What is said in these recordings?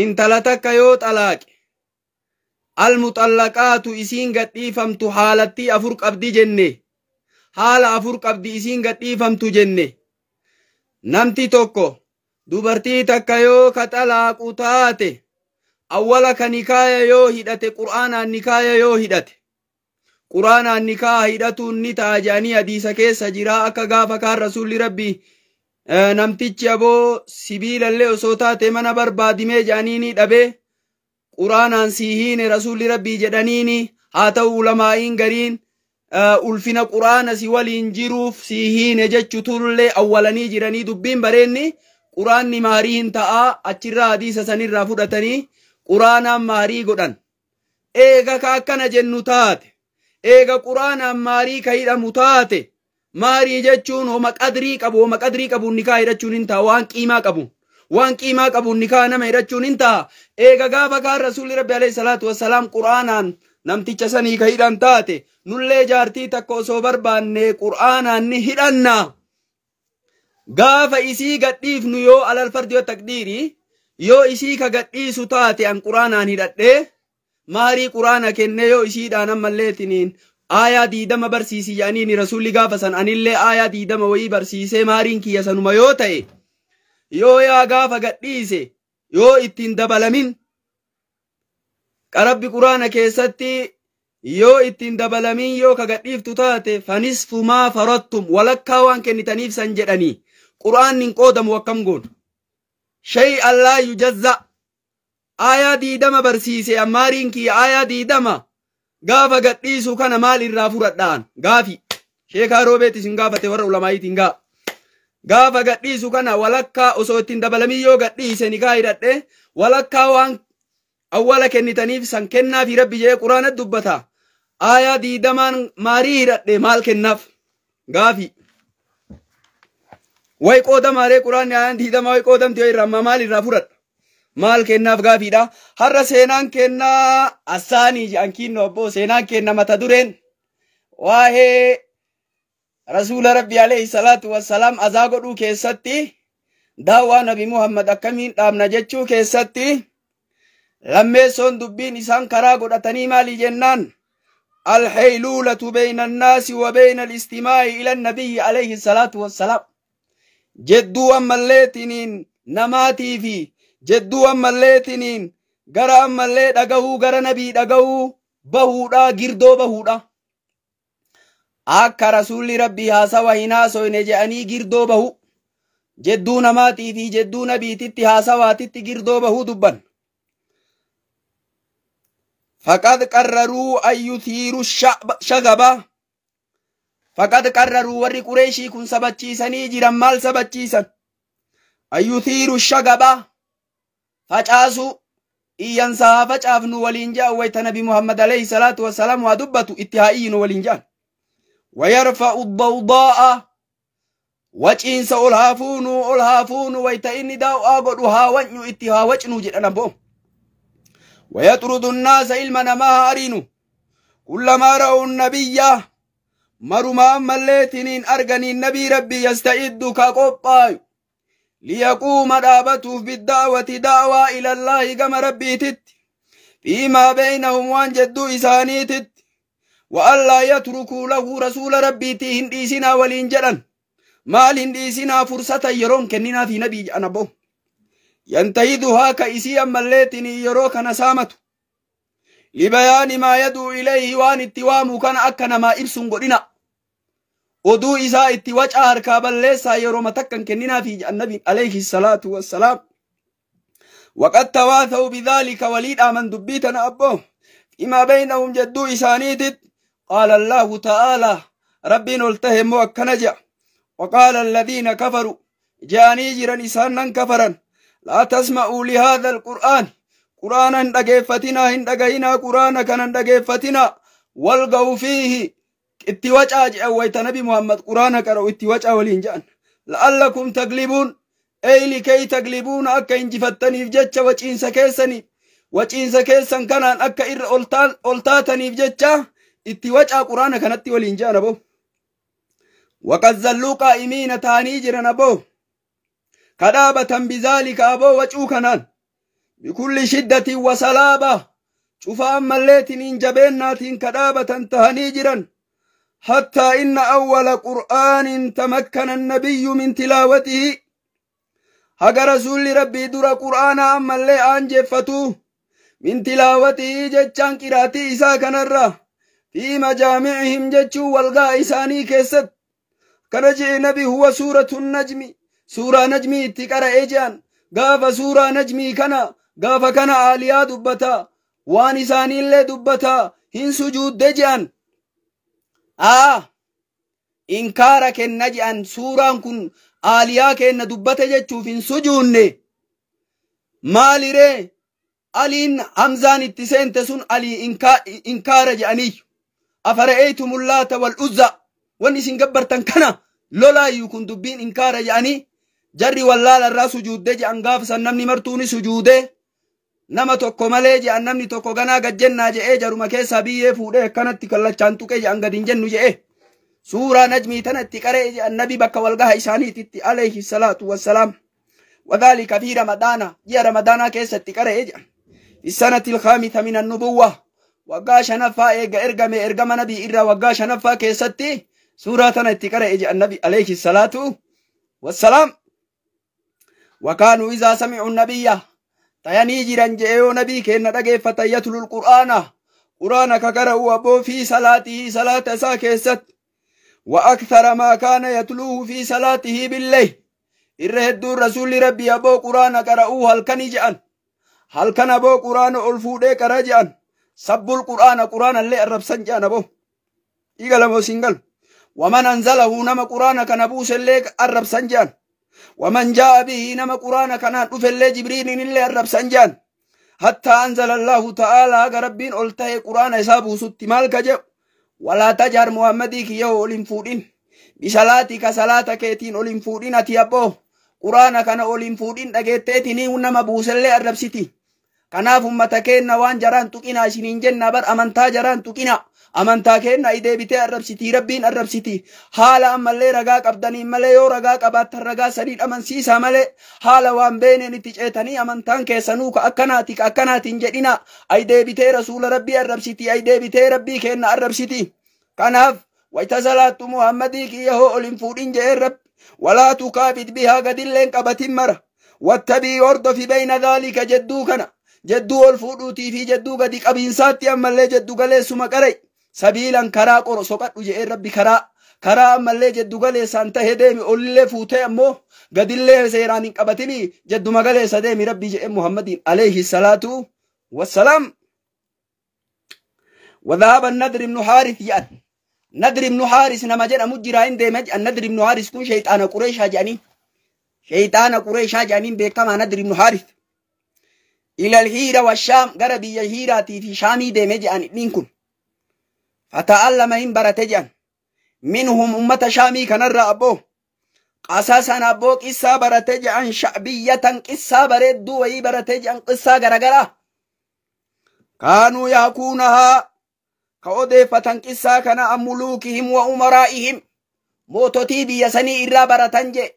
Intala takka yoo xalaaqe, almuxallaqaatu isiin gadhiifamtu haalattii afur qabdi jenne, haala afur qabdi isiin gadhiifamtu jenne. Namti tokko dubartii takka yoo ka xalaaqu taate, awwala ka nikaaya yoo hidhate, qur'aanaan nikaaya yoo hidhate, qur'aanaan nikaa hidhatuun ni ta'a jedhanii hadiisa keessa jira. Akka gaafa kaan rasuulli rabbii namtichi aboo sibiilallee osoo taate mana barbaadimee jedhanii ni dhabee, quraanaan sii hiine rasuulli rabbii jedhaniini. Haa ta'u, ulamaa'iin gariin ulfina quraana si waliin jiruuf sii hiine jechutullee awwalanii jiranii. Dubbiin bareenni quraanni maarii hin ta'aa, achirraa hadiisa sanirraa fudhatanii quraanaan maarii godhan. Eega ka akkana jennu taate, eega quraanaan maarii ka hidhamu taate, maarii jechuun homa qadrii qabu, homa qadrii qabuun nikaa hidhachuun hin ta'a, waan qiimaa qabu, waan qiimaa qabuun nikaa nama hidhachuun hin ta'a. Eega gaafa kaan rasuulli rabbi alayhi salaatu wassalaam quraanaan namticha sanii ka hidhan taate, nullee jaartii takka osoo barbaanne qur'aanaan ni hidhanna. Gaafa isii gadhiifnu, yoo alal fardi yoo taqdiiri yoo isii ka gadhiisu taate, an qur'aanaan hidhadhee maarii qur'aana kennee, yoo isiidhaan ammalleetiniin aayaa 20 barsiisi jedhaniini rasuulli gaafa san, anillee aayaa 20 wayii barsiisee maariin kiyya sanuma yoo ta'e, yoo yaa gaafa gadhiise yoo ittiin dabalamin, qarabbi quraana keessatti yoo ittiin dabalamin yoo ka gadhiiftu taate, fanisfu maa farattum, walakkaa waan kennitaniif san jedhanii, quraanni hin qoodamu. Akkam goonu? Shay allaa yujazza. Aayaa 20 barsiise, ammaariin kiyya aayaa 20, gaafa gadhiisu kana maal irraa fudhadhaan? Gaafi sheekaa roobeet isin gaafate, warra ulamaayitiin gaa. Gaafa gadhiisu kana walakkaa osoo ittiin dabalamin yoo gadhiise, nikaa hidhadhe, walakkaa waan awwala kennitaniif san kennaafi rabbi jedhee quraana dubbata. Aayaa 20n maarii hidhadhe, maal kennaaf? Gaafi way qoodamaaree? Quraanni aayaan 20 way qoodamti way irraa maal irraa fudhadha, maal kennaaf? Gaafiidha. Har'a seenaan kennaa assaanii jedhan kinnoo abboo. Seenaan kenna mata dureen waa'ee rasuula rabbi alayhi salaatu wassalaam azaa godhuu keessatti, daawwaa nabi Muhammad akkamiin dhaabna jechuu keessatti, lammeessoon dubbiin isaan karaa godhatanii maali jennaan, alhayluulatu bayna annaasi wa bayna alistimaa'i ila annabiyyi alayhi salaatu wassalaam. Jedduu ammalleetiniin namaatii fi jedduu ammalleetiniin gara ammallee dhagahuu, gara nabii dhagahuu bahuudha, girdoo bahuudha. Akka rasuulli rabbii haasawa hin haasoyne jedhanii girdoo bahu, jedduu namaatii fi jedduu nabiititti haasawaatitti girdoo bahuu dubban. Faqad qarraruu an yuthiiru shagaba. Faqad qarraruu, warri qureeshii kun sabachiisanii jiran. Maal sabachiisan? An yuthiiru shagaba, facaasu, iyyansa haa facaafnu waliin je'an. Wayta nabi Muhammad alayhi salaatu wassalaam waa dubbatu itti haa iyyinu waliin je'an. Wayarfa'u dawdaa'a, waciinsa ol haa fuunu, ol haa fuunu. Wayta inni daaw'aa godhu haa wacnu, itti haa wacnu jedhan abboo. Wayaxrudu nnaasa, ilma namaa haa ariinu. Kullamaa ra'u nabiyya, marumaa ammalleetiniin arganiin nabii rabbii, yasta'iddu, ka qophaayu, liyaquuma, dhaabatuuf, bidda'wati, da'waa, ilallaahi, gama rabbiititti, fiimaa beynahum, waan jedduu isaaniititti, wa allaa yatrukuu lahu, rasuula rabbiitii hin dhiisinaa waliin jedhan. Maal hin dhiisinaa? Fursata yeroon kenninaa fi nabii jedhan abbo. Yantahiduhaa, ka isii ammalleetinii yeroo kana saamatu, libayaani maa yaduu ilayhi, waan itti waamu kana akka namaa ibsun godhina, oduu isaa itti waca harkaa balleessaa, yeroo takkan kenninaa fi jedhan nabiin alayhi salaatu wassalaam. Waqad tawaathaw bidhaalika, waliidhaa man dubbii tana abboo, fiimaa beynahum, jedduu isaaniitit. Qaala allaahu ta'aalaa, rabbiin ol tahe immoo akkana jedha: waqaala alladhiina kafaru, je'anii jiran isaan nan kafaran, laa tasma'uu lihaadha alqur'aan, qur'aana hin dhageeffatinaa, hin dhagayinaa, qur'aana kana hin dhageeffatinaa, walga'u fiihi, itti wacaa je'an. Wayta nabi Muhammad qur'aana qara'u itti wacaa waliin je'an. La'allakum taglibuun, ey likay taglibuuna, akka injifattaniif jecha, waciinsa keessaniif, waciinsa keessan kanaan akka irra ol taataniif jecha itti wacaa qur'aana kanatti waliin je'an aboo. Waqad zalluu qaa'imiina, taanii jiran aboo, kadhaabatan, bizaalika aboo, wacuu kanaan Bikulli shiddatin wasalaaba cufa ammalleetiniin jabeennaatiin kadhaabatan tahanii jiran. Hattaa inna awwala qur'aanin tamakkana annabiyyu min tilaawatihi, haga rasuulli rabbii dura qur'aana ammallee aanjeeffatu, min tilaawatihi jechaan qiraatii isaa kanarra, fi majaamicihim jechuu walgaa isaanii keessatti kana je'e nabi, huwa suuratu najmi, suuraa najmii itti qara'e je'an. Gaafa suuraa najmii kana gaafa kana aaliyaa dubbata, waan isaaniillee dubbata, hin sujuudde je'an. Aa inkaara kenna je'an, suuraan kun aaliyaa kenna dubbate jechuuf hin sujuunne. Maaliree, aliin hamzaan itti seente sun alii inkaara je'aniyyu. Afara'eeytum laata wal uzza, wanni isin gabbartan kana lolaayyu kun dubbiin inkaara je'anii, jarri wallaala irraa sujuudde je'an. Gaafa san namni martuuni sujuude nama tokko malee je'an. Namni tokko ganaa gajjennaa je'ee jaruma keessaa biyyee fuudhee akkanatti kallachaan tuqee je'an, gad hin jennu je'e. Suuraa najmii tana itti qara'e je'an nabi bakka walgaha isaaniititti alayhi salaatu wassalaam. Wadhaalika fi ramadaana, ji'a ramadaanaa keessatti qara'e je'an. Fi sanati ilkhaamisa min annubuwwa, waggaa shanaffaa eega ergame, ergama nabii irraa waggaa shanaffaa keessatti suuraa tana itti qara'e je'an nabi alayhi salaatu wassalaam. Wakaanuu izaa sami'u nabiyya tayanii jiran je'e, yoo nabii keenna dhageeffatan, yatlul qur'aana, qur'aana ka qara'u abboo, fi salaatihi, salaata isaa keessatti. Wa akthara maa kaana yatluuhu fi salaatihi billeyl, irra hedduun rasuulli rabbii aboo qur'aana qara'uu halkani je'an. Halkan aboo qur'aana ol fuudhee qara je'an. Sabbul qur'aana, qur'aanallee arrabsan je'an aboo. Igalamoo singalu? Waman anzalahu, nama qur'aana kana buusellee arrabsan je'an. Waman jaa'a bihi, nama qur'aana kanaan dhufellee, jibriiliinillee arrabsan je'an. Hattaa anzala allaahu ta'aalaa, haga rabbiin ol ta'e qur'aana isaa buusutti. Maal ka jedhu? Walaa tajhar, muhammadii kiyya ol hin fuudhin, bisalaatika, salaata keetiin ol hin fuudhin. Ati abboo qur'aana kana ol hin fuudhin, dhageetteetinii nama buusellee arrabsiti. Kanaaf ummata keenna waan jaraan tuqinaa isiniin jenna bar, amantaa jaraan tuqina. Amantaa keenna ideebitee arrabsitii, rabbiin arrabsiti. Haala ammallee ragaa qabdaniin malee, yoo ragaa qabaattan ragaa sadiin amansiisaa malee, haala waan beeneen itti ceetanii amantaan keessanuu ka akkanaati ka akkanaatiin jedhina. Ay deebitee rasuula rabbii arrabsiti, ay deebitee rabbii keenna arrabsiti. Kanaaf wayta salaattu muhammadii kiyya hoo ol hin fuudhin je'een rabbi. Walaa tukaafit bihaa, gadilleen qabatin mara. Wattabii, hordofi, bayna dhaalika, jedduu kana, jedduu ol fuudhuutii fi jedduu gadi qabiinsaatti ammallee jeddu galeessuma qaray, sabiilan, karaa qoro soqadhu je'een rabbi. Karaa ammallee jeddu galeessaan tahe deemi, olillee fuutee ammoo gadillee seeraan hin qabatini, jedduma galeessa deemi rabbi je'een muhammadiin alayhi salaatu wassalaam. وذهب النضر بن حارث جأن، نضر بن حارث نما جرى مجرى عند النضر بن حارث كون شيطان قريش جاني، شيطان قريش جانين بكما نضر بن حارث، إلى الهيرة والشام، غربي الهيرة في شامي ديمي جان كن. فتعلم، إن برته جان، منهم، أمة شامي كنر أبو، قصصا أبو، قصة برته جان، شعبية، قصة بردو وي برته جان، قصة غرغرة، كانوا يحكونها، كأوديفة قصة كان، عن ملوكهم وأمرائهم، moototii biyya sanii irraa baratan je.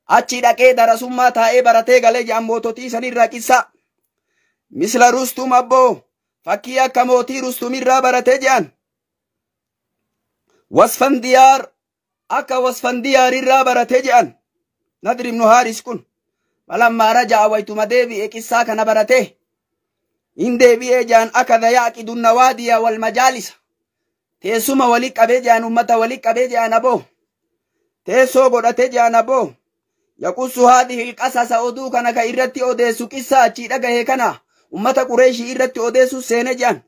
Achi dhaqee darasummaa taa'ee baratee galee jedhan moototii sanirraa qissa. Misla Rustum abboo, fakkii akka mootii Rustumirraa baratee jedhan. Wasfandiyaar, akka Wasfandiyaarirraa baratee jedhan. Nadri ibnu Haaris kun falammaa raja'a, waytuma deebi'e qissaa kana baratee hin deebi'ee jedhan, akada yaaqidu nawaadiya wal majaalisa, teessuma wali qabee jedhan, ummata wali qabee jedhan aboo, teessoo godhatee jedhan aboo. Yaqussu haadhihi ilqasasa, oduu kana ka irratti odeessu, qissaa achii dhagahe kana ummata qureeshii irratti odeessu seene jedhan.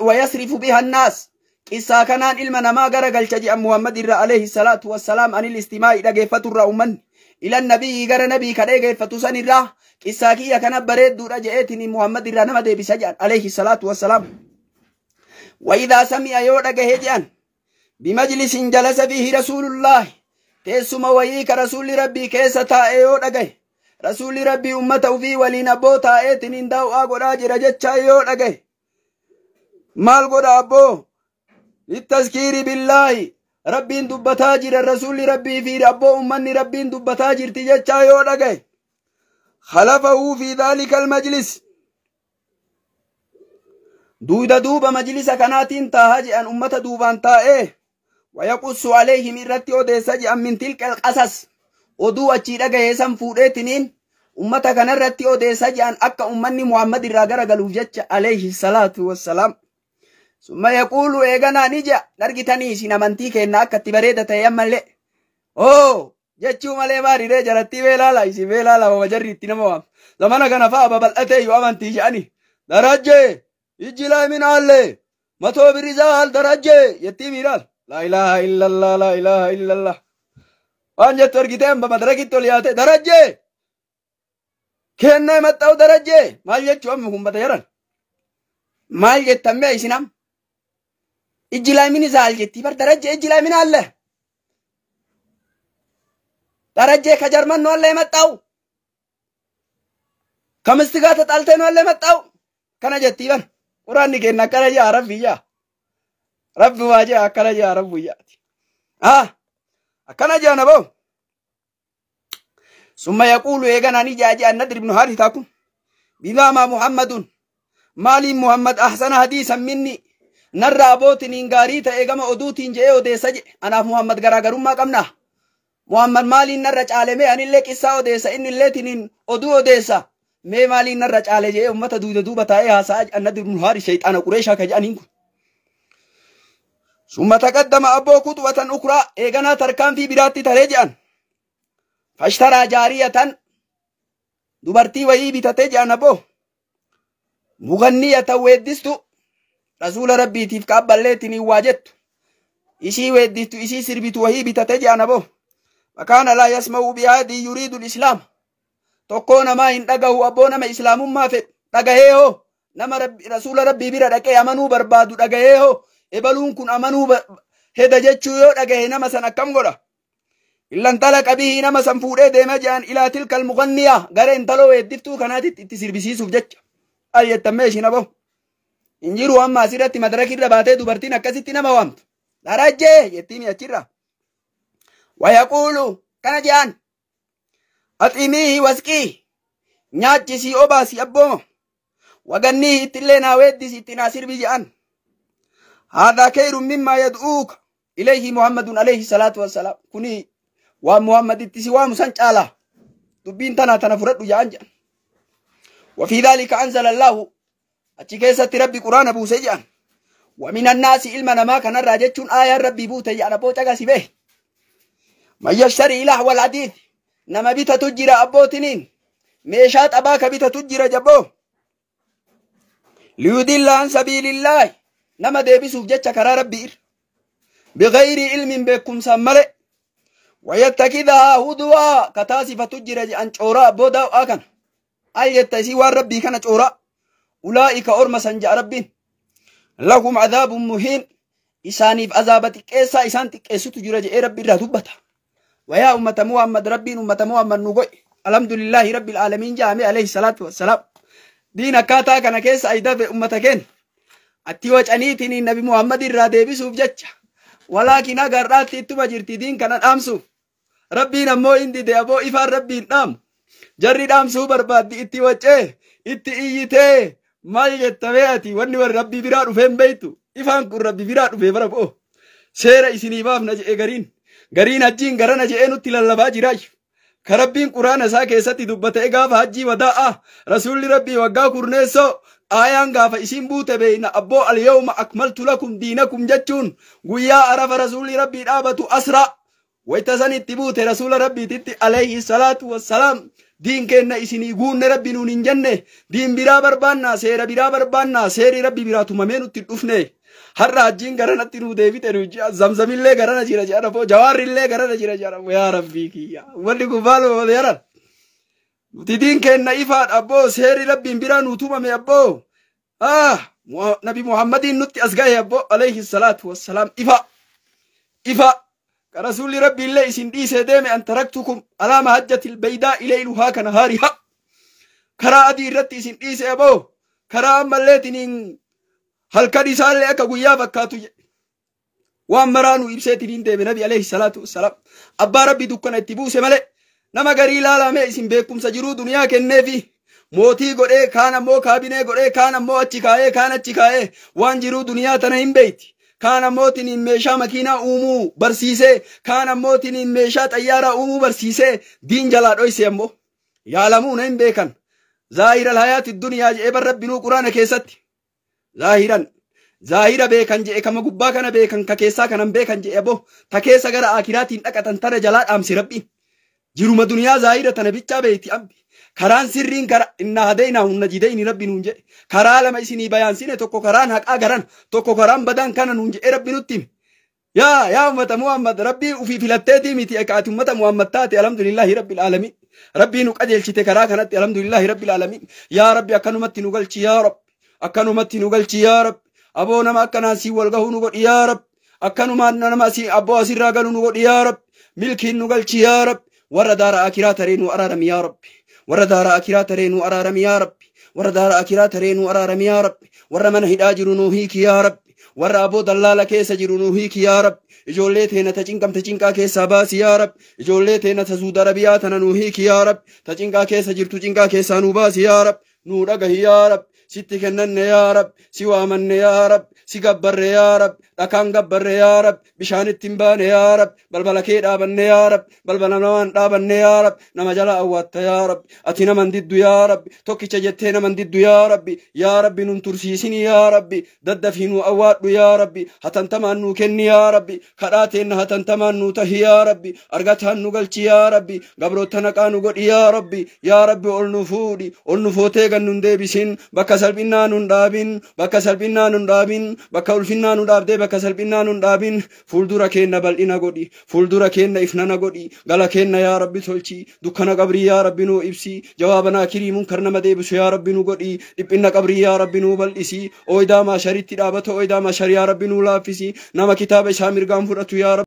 Wayasrifu biha annaas, qissaa kanaan ilma namaa gara galcha jedhan muhammad irra alayhi salaatu wassalaam, anil istimaa'i, dhageeffaturraa, ummanni ilan nabiyyi, gara nabii ka dhageeffatu san irraa, qissaa kiyya kana bareedduudha je'eetiin muhammad irraa nama deebisa jedhan alayhi salaatu wassalaam. وإذا سمع، yoo dhagahe jedhan، بمجلس جلس فيه رسول الله، teessuma wayii ka rasuulli rabbii keessa taa'e yoo dhagahe, rasuulli rabbii ummata ufii waliin abboo taa'eetiin daaw'aa godhaa jira jecha yoo dhagahe, maal godha abboo? Littaskiiri billaahi, rabbiin dubbataa jira rasuulli rabbii fi abboo ummanni rabbiin dubbataa jirti jecha yoo dhagahe, خلفه في ذلك المجلس دودا دوبا مجلس كاناتين تاها أن أمة دوبان تائه ويقص عليهم الرتي أوديسا جأن من تلك القصص oduu achii dhagaye san fuudheetiniin ummata kanarratti odeessa jedhan akka ummanni Muhammad irraa garagaluuf jecha alayhi salaatu wassalaam. Summa yaquulu eeganaa ni jedha argitanii isin amantii kenna akka itti bareeda ta'e ammallee. Oo jechuu malee maariiree jarattii beelaala isin beelaala wama jarri itti nama waam. Zamana kana fa'a babal'atee yoo amantii jedhani. Darajjee ijji laamin aallee matoo birizaal darajjee jettii miidhaal. Laa ilaaha illallah laa ilaaha illallah. Waan jettu argitee amma madarakitti ol yaate darajjee kennaa maxxa'u darajjee maal jechuu amma ummata jaran maal jettan mee isin amma ijji laamin zaal jetti bar darajjee ijji laamin alle darajjee ka jarman ነው አለ የመጣው ከምስት ጋር ተጣልተ ነው አለ የመጣው kana jetti bar quraanni kenna akkana jaa rabbi jaa rabbi waa jaa akkana jaa rabbi jaati ah akkana jaa naboo ثم يقول إيغانا نجا النضر بن حارثة كن بما ما محمد مالي محمد أحسن حديثا مني نرى أبوتين إنغاريتا إيغاما أدوتين جئ أوديسا أنا محمد غراغرون ما قمنا محمد مالي نرى عالمي أن اللي كسا أوديسا إن اللي تنين أدو أوديسا مي مالي نرى عالي جئ أمتا دودا دوبا تايها ساج النضر بن حارث شيطان قريشا كجانين ثم تقدم أبو خطوة أخرى إيغانا تركان في براتي تريجان فاشترى جارية دبرتي وهي بتتجان أبو مغنية ويدستو رسول ربي تفك أبلتني واجدت إشي ويدستو إشي سربت وهي بتتجان أبو وكان لا يسمع بهذه يريد الإسلام تكون ما إن دقه أبو نما إسلام ما في دقهيه نما ربي رسول ربي برا دقه أمنو بربادو دقهيه ebaluun kun amanuu heda jechuu yoo dhagahe nama san akkam godha illan talaqa bihi nama san fuudhee deema jedhan ilaa tilka almuganniya gara intaloo weeddiftuu kanaatitti itti sirbisiisuuf jecha al jettammee ishin abo hin jiru amma asirratti madarakirra baatee dubartiin akkasitti nama waamtu darajjee jettiin achirra wayaquulu kana jedhan aximiihi wasqii nyaachisii obaasi abbooma waganniihi ittillee naa weeddisi itti naa sirbi jedhan هذا خير مما يدعوك إليه محمد عليه الصلاة والسلام كني ومحمد التسوى مسنجالا دبين تنا تنفرد جانجا وفي ذلك أنزل الله أتشكيسة ربي قرآن أبو سجان ومن الناس علما ما كان الراجتون آية ربي بوتا جانا بوتا قاسي من يشتري لهو الحديث نما بيتا تجرى أبوتنين ميشات أباك بيتا تجرى جبو ليدل عن سبيل الله نما ديبسوف جتش كرا ربي بغير علم بكم سمله ويتكذا هدوا كتاسفة تجرى أن شورا بودا أكن أي يتسي والربي كان شورا أولئك أرمى سنجا ربين لهم عذاب مهين إسانيف عذابتك إيسا إسانتك إيسو تجرى جئ ربي رهدبتا ويا أمة محمد ربين أمة محمد نقوي الحمد لله رب العالمين جامع عليه الصلاة والسلام دين كاتا كان كيس أيدا في أمتكين atti wacaniitiin nabi Muhammad irraa deebisuuf jecha walaakin agarraatti ittuma jirti diin kana dhaamsuuf rabbiin ammoo inni dide aboo ifaan rabbiin dhaamu jarri dhaamsuu barbaaddi itti wacee itti iyyitee maal jettamee ati wanni warri rabbii biraa dhufee hin beektu ifaan kun rabbi biraa dhufee bara bo'o seera isinii baafna je'e gariin gariin hajjiin garana je'ee nutti lallabaa jiraayyu ka rabbiin quraana isaa keessatti dubbatee gaafa hajjii wadaa'a rasuulli rabbii waggaa kurneessoo ayaan gaafa isin buute beeyna abboo alyawma akmaltu lakum diinakum jechuun guyyaa arafa rasuulli rabbii dhaabatu asra wayta san itti buute rasuula rabbiititti alayhi salaatu wassalaam diin kenna isinii guunne rabbi nuun hin jenne diin biraa barbaannaa seera biraa barbaannaa seeri rabbi biraa tumamee nutti hin dhufne har'a hajjiin garanatti nuu deebite nu zamzamillee garana jira jedhan jawaarrillee garana jira jedhan yaa rabbii kiyya wanni kun maaluma yaran nuti diin kenna ifaadha abboo seerri rabbiin biraa nuu tumame abboo nabi muhammadiin nutti as gahe abboo alayhi salaatu wassalaam ifa ifa ka rasuulli rabbiillee isin dhiisee deeme an taraktukum alaa mahajjatil baydaa ilayluhaa ka nahaariha karaa adii irratti isin dhiise abboo karaa ammalleetiniin halkan isaallee akka guyyaa fakkaatu jedhe waan maraa nu ibseetiniin deeme nabi alayhi salaatu wassalaam abbaa rabbi dukkana itti buuse malee Nama garii ilaalame isin beekumsa jiruu duniyaa kenneefi mootii godhee kaan ammoo kaabinee godhee kaan ammoo achi kaa'ee kaan achi kaa'ee waan jiruu duniyaa tana hin beeyti. Kaan ammoo tiniin meeshaa makiinaa uumuu barsiisee kaan ammoo tiniin meeshaa xayyaaraa uumuu barsiisee diin jalaa dhoyse ammoo yaalamuuna hin beekan. Zaahiral hayaati duniyaa je'ee bar rabbinuu quraana keessatti. Zaahiran zaahira beekan je'e kama gubbaa kana beekan ka keessaa kanan beekan je'e aboo ta keessa gara akiraatiin dhaqatan tana jalaa dhaamse rabbiin. Jiruma duniyaa zaahira tana bichaa beeyti ambi. Karaan sirriin kara inna hadeynaa hunna jideyni rabbi nuun jedhe. Karaa lama isinii bayaansine tokko karaan haqaa garan tokko karaan badaan kana nuun jedhe rabbi nutti hime. Yaa ummata Muhammad rabbii ufii filatteetii miti akka ati ummata Muhammad taate alhamdulillahi rabbil aalamiin. Rabbii nu qajeelchite karaa kanatti alhamdulillahi rabbil aalamiin. Yaa rabbi akkanumatti nu galchi yaa rabbi. Akkanumatti nu galchi yaa rabbi. Aboo nama akkanaan sii wal gahuu nu godhi yaa rabbi. Akkanumaan nama asii abboo asirraa galu nu godhi yaa rabbi. Milkiin nu galchi yaa rabbi. Warra daara akiraa taree nu araarami yaa rabbi. Warra daara akiraa taree nu araarami yaa rabbi. Warra daara akiraa taree nu araarami yaa rabbi. Warra mana hidhaa jiru nu hiiki yaa rabbi. Warra aboo dallaala keessa jiru nu hiiki yaa rabbi. Ijoollee teena ta cinqamte cinqaa keessaa baasi yaa rabbi. Ijoollee teena ta Suudi Arabiyaa tana nu hiiki yaa rabbi. Ta cinqaa keessa jirtu cinqaa keessaa nu baasi yaa rabbi. Nu dhagahi yaa rabbi. Sitti kennanne yaa rabbi. Si waamanne yaa rabbi. Si gabbarre yaa rabbi. Dhakaan gabbarre yaa rabbi. Bishaan ittiin baane yaa rabbi. Balbala kee dhaabanne yaa rabbi. Balbala namaan dhaabanne yaa rabbi. Nama jala awwaatta yaa rabbi. Ati naman diddu yaa rabbi. Tokkicha jettee naman diddu yaa rabbi. Yaa rabbi nun tursiisini yaa rabbi. Daddafii nu awwaadhu yaa rabbi. Hatantamaan nu kenni yaa rabbi. Kadhaa teenna hatantamaan nu tahi yaa rabbi. Argataan nu galchi yaa rabbi. Gabroota naqaa nu godhi yaa rabbi. Yaa rabbi ol nu fuudhi. Ol nu footee gan nun deebisin. Bakka salphinnaa nun dhaabin. Bakka salphinnaa nun dhaabin. Bakka ulfinnaa nu dhaabdee bakka salphinnaa nun dhaabin. Fuuldura keenna bal'ina godhi. Fuuldura keenna ifnana godhi. Gala keenna yaa rabbi tolchi. Dukkana qabrii yaa rabbi nu ibsi. Jawaabanaa kirii munkar nama deebisu yaa rabbi nu godhi. Dhiphinna qabrii yaa rabbi nu bal'isi. Ooyidaa maasharitti dhaabata ooyidaa maashar yaa rabbi nu laaffisi. Nama kitaaba isaa mirgaan fudhatu yaa rabbi.